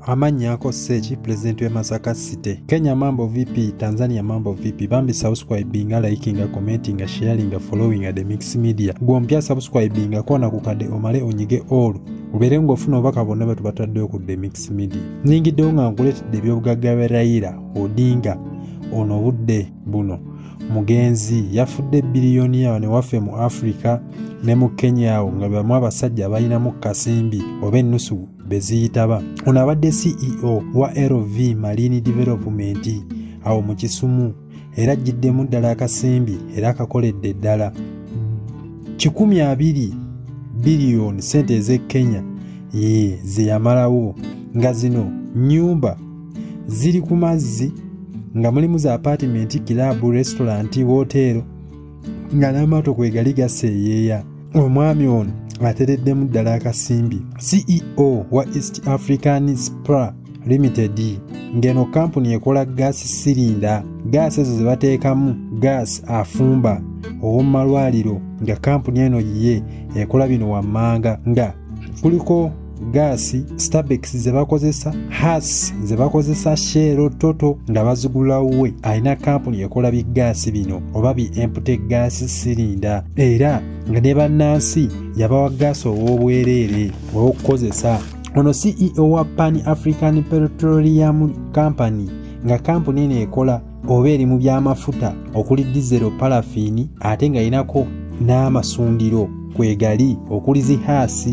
Amannya ako Seki, pulezidenti w'e Masaka City. Kenya mambo vipi, Tanzania mambo vipi? Bambi subscribinga, likinga, commentinga, sharinga, followinga The Mix Media. Gwompya subscribinga kona kukadde omale onyige all. Obeere ng'ofuna obubaka bwonna bwe tubataddeyo ku The Mix Media. Nnyingiddewo nga nkuleetedde ebyobugagga bya Raila Odinga. Ono obudde buno mugenzi yafudde biliyoniya ne waffe mu Africa ne mu Kenya awo nga bamu abasajja abalinamu kasimbi oba ennusu beziyitaba. Ono abadde CEO wa LV Marine Development awo mu Kisumu era ajjiddemu ddala akasimbi era akakoledde ddala 120 biliyoni ssente ez'e Kenya ze yamalawo, nga zino nnyumba ziri ku mazzi nga mulimu za apartment, club, restaurant, hotel nga n'amaato kwe gali gaseeyeeya. Omwami ono atereddemu ddala akasimbi. CEO wa East African Spar Limited, ng'eno kampuni ekola gaasi sirinda, gaasi ezo ze bateekamu gaasi afumba ow'omu malwaliro, nga kampuni eno ye ekola bino wammanga, nga kuliko gaasi Starbucks ze bakozesa, Hass ze bakozesa, Shell, Total nga bazigula we. Alina kampuni ekola bigaasi bino oba bi empty gas cylinder, era nga ne bannansi yabawa gaasi ow'obwereere ow'okukozesa. Ono CEO wa Pan African Petroleum Company, nga kampuni eno ekola oba eri mu by'amafuta okuli diesel, paraffin, ate nga erinako n'amasundiro kwegali okuli zi Hass,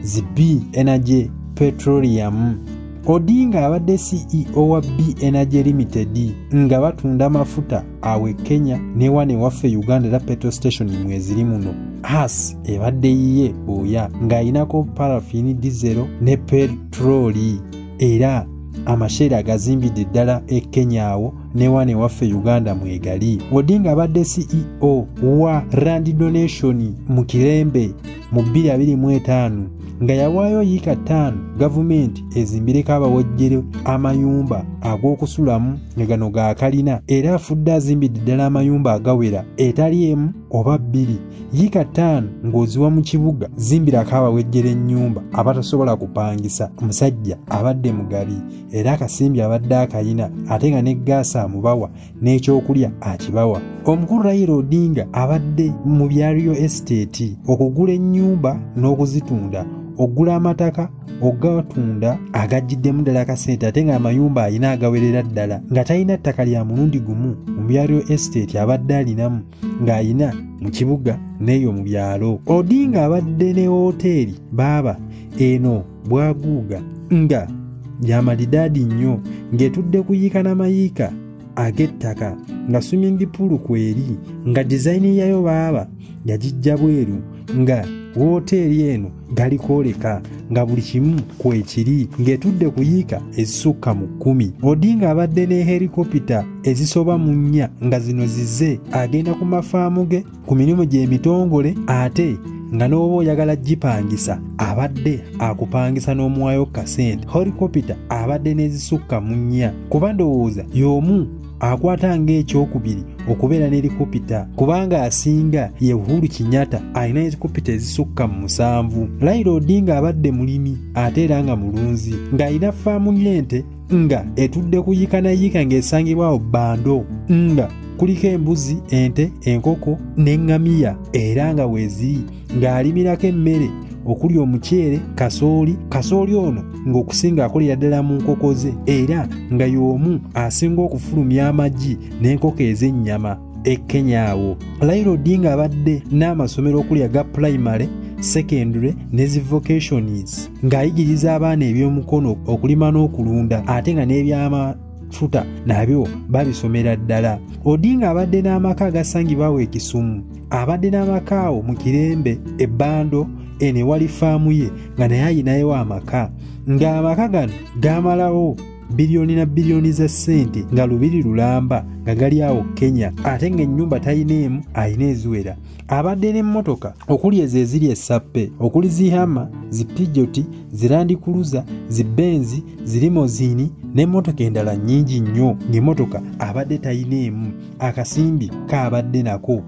zi B Energy Petroleum. Odinga abadde CEO wa B Energy Limited, nga batunda amafuta awo e Kenya ne wano ewaffe Uganda era petrol station mweziri muno. Hass ebadde yiye booya ng'ayinako paraffin, diesel ne petroli, era amasheera agazimbidde ddala e Kenya awo ne wano ewaffe Uganda mwegali. Odinga abadde CEO wa Land Donation mu Kirembe mu 2025, nga yawaayo yiika 5 gavumenti ezimbireko abawejjere amayumba ag'okusulamu nga gano ga kalina, era afudde azimbidde ddala amayumba agawera etali emu oba bbiri. Yiika 5 ng'oziwa mu kibuga zimbirako abawejjere ennyumba abatasobola kupangisa. Omusajja abadde mugabi era akasimbi abadde akayina, ate nga ne gaasi amubawa n'ekyokulya akibawa. Omukulu Raila Odinga abadde mu bya real estate, okugula ennyumba n'okuzitunda, ogula amataka ogatunda agajjiddemu ddala akasente, ate ng'amayumba alina agawerera ddala, nga talina ttaka lya mulundi gumu. Mu bya real estate abadde alinamu, ng'alina mu kibuga n'eyo mu byalo. Odinga abadde ne woteeri baaba eno bwaguuga nga ya malidaadi nnyo, ng'etudde ku yiika n'amayiika ag'ettaka, nga swimming pool kweri, nga dizayini yayo baaba yagijja bweru, nga woteeri eno galikwoleka nga buli kimu kwekiri, ng'etudde ku yiika ezisukka mu 10. Odinga abadde ne helikopita ezisoba mu 4, nga zino zize agenda ku mafaamu ge ku mirimu gy'emitongole, ate nga n'oba oyagala gipangisa abadde akupangisa n'omuwayo kasente. Helikopita abadde n'ezisukka mu 4, kuba ndowooza y'omu akwata ng'ekyokubiri okubeera ne helikopita, kubanga asinga ye Uhuru Kenyatta alina helikopita ezisukka mu 7. Raila Odinga abadde mulimi ate era nga mulunzi, ng'alina faamu y'ente nga etudde ku yiika na yiika ng'esangibwa awo Bando, nga kuliko embuzi, ente, enkoko n'eŋŋamiya, era nga weeziri ng'alimirako emmere okuli omuceere, kasooli. Kasooli ono ng'okusinga akolera ddala mu nkoko ze, era nga y'omu asinga okufulumya amagi n'enkoko ez'ennyama e Kenya awo. Raila Odinga abadde n'amasomero okuli aga primary, secondary ne zi vocations, ng'ayigiriza abaana ebyomukono, okulima n'okulunda, ate nga n'ebyamafuta nabyo babisomera ddala. Odinga abadde n'amaka agasangibwa awo e Kisumu, abadde n'amaka awo mu Kirembe, e Bando eno ewali faamu ye, nga naye ayinayo amaka, ng'amaka gano gamalawo biliyoni na biliyoni za ssente, nga lubiri lulamba nga gali awo Kenya, ate ng'ennyumba talina emu, alina eziwera. Abadde n'emmotoka okuli ezo eziri esappe, okuli zihama, zipijoti, zirandikuluza, zibenzi, zirimozini n'emmotoka endala nnyingi nnyo. Ng'emmotoka abadde talina emu, akasimbi kaabadde nako.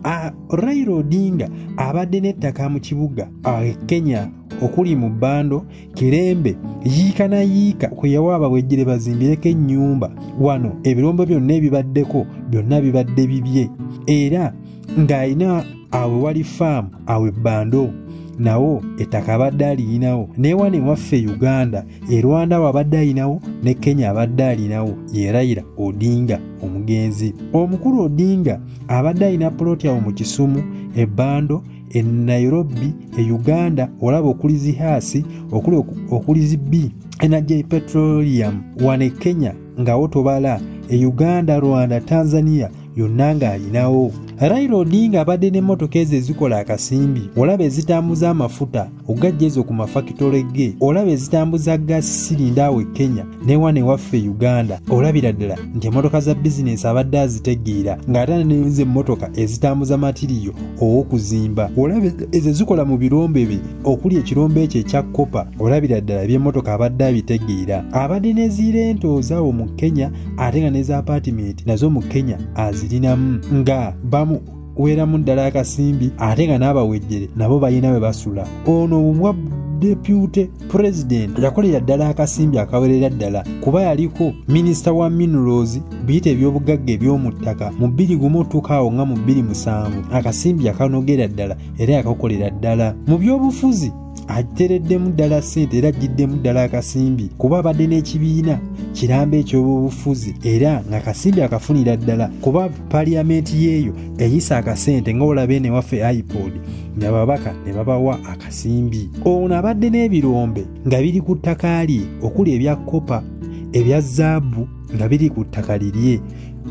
Raila Odinga abadde n'ettaka mu kibuga Kenya okuli mu Bando, Kirembe, yiika na yiika kwe yawa abawejjere bazimbireko ennyumba. Wano ebirombe byonna ebibaddeko byonna bibadde bibye, era ng'alina awe wali faamu awe Bando nawo ettaka abadde aliyinawo. Ne wano ewaffe Uganda, e Rwanda wabadde alinawo ne Kenya abadde alinawo. Ye Raila Odinga omugenzi. Omukulu Odinga abadde alina poloti awo mu Kisumu, e Bando, e Nairobi, e Uganda, olaba okuli zihaasi, okuli zi B Energy Petroleum. Wano e Kenya nga wotobala, e Uganda, Rwanda, Tanzania yonna ng'alinawo. Raila Odinga abadde n'emmotoka ezo ezikola akasimbi, olaba ezitambuza amafuta ogajja ezo ku mafakitole ge, olaba ezitambuza gaasi sirinda awo e Kenya ne wano ewaffe Uganda. Olabira ddala nti emmotoka za bizinensi abadde azitegeera, ng'ate n'ezo emmotoka ezitambuza matiriyo ow'okuzimba, olaba ezo ezikola mu birombe bye okuli ekirombe ekyo ekya kopa, olabira ddala eby'emmotoka abadde abitegeera. Abadde n'ezirentooza awo mu Kenya, ate nga n'eza apaatimenti nazo mu Kenya azirinamu, nga bamu weeramu ddala akasimbi, ate nga n'abawejjere nabo balina we basula. Ono obwa deputy president yakolera ddala akasimbi akawerera ddala, kuba yaliko minisita wa minerals, biyita ebyobugagga eby'omu ttaka, mu 2001 otuuka awo nga mu 2007 akasimbi yakanogera ddala era yakakolera ddala. Mu byobufuzi atereddemu ddala ssente era ajjiddemu ddala akasimbi, kuba abadde n'ekibiina kiramba eky'obufuzi era nga akasimbi akafunira ddala, kuba paliyamenti yeeyo eyisa akasente nga olaba eno ewaffe iPod n'ababaka ne babawa akasimbi. Ono abadde n'ebirombe nga biri ku ttaka lye okuli ebya kopa, ebya zaabu nga biri ku ttaka lirye.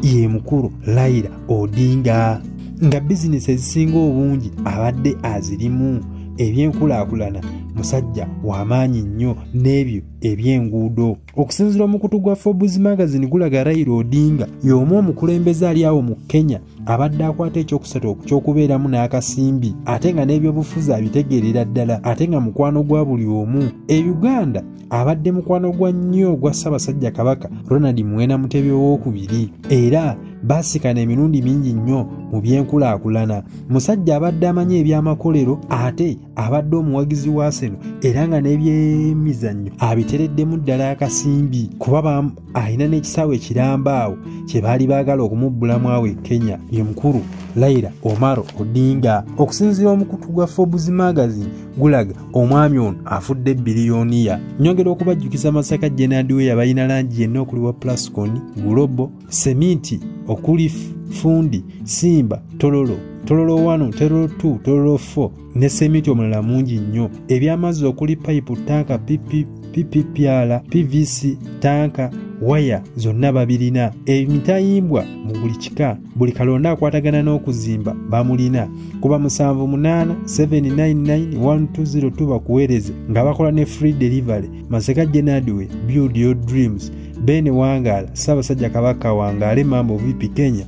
Ye mukulu Raila Odinga nga bizinesi ezisinga obungi abadde azirimu. Ebyenkulaakulana musajja w'amaanyi nnyo n'ebyo ebyenguudo. Okusinziira omukutu gwa Forbes magazine gulaga Raila Odinga y'omu omukulembeze ali awo mu Kenya abadde akwata ekyokusatu ky'okubeeramu n'akasimbi, ate nga n'ebyobufuzi abitegeerera ddala, ate nga mukwano gwa buli omu. E Uganda abadde mukwano gwa nnyo gwa Ssaabasajja Kabaka Ronald Muwenda Mutebi owookubiri, era baasikana emirundi mingi nnyo mu byenkulaakulana. Musajja abadde amanyi ebyamakolero, ate abadde omuwagizi wa Arsenal, era nga n'ebyemizannyo abitereddemu ddala akasimbi, kuba alina n'ekisaawe ekiramba awo kye baali baagala okumubbulamu awo e Kenya. Ye mukulu Raila Omaro Odinga. Okusinziira omukutu gwa Forbes magazine gulaga omwami ono afudde biliyoniya. Nyongera okubajjukiza Masaka General we yabalina langi yenna okuli wa Plascon, Gulobo, seminti okuli Fundi, Simba, Tololo, Tololo 1, Tololo 2, Tololo 4 ne seminti omulala mungi nnyo. Ebyamazzi okuli payipu, tanka, PPPR, PVC, tanka, waya zonna babirina. Emitayimbwa mu buli kika, buli kalonda akwatagana n'okuzimba bamulina. Kuba 78 799 1202 bakuweereze nga bakola ne free delivery. Masaka General, build your dreams. Bene Wangala, Ssaabasajja Kabaka wangaale. Mambo vipi Kenya?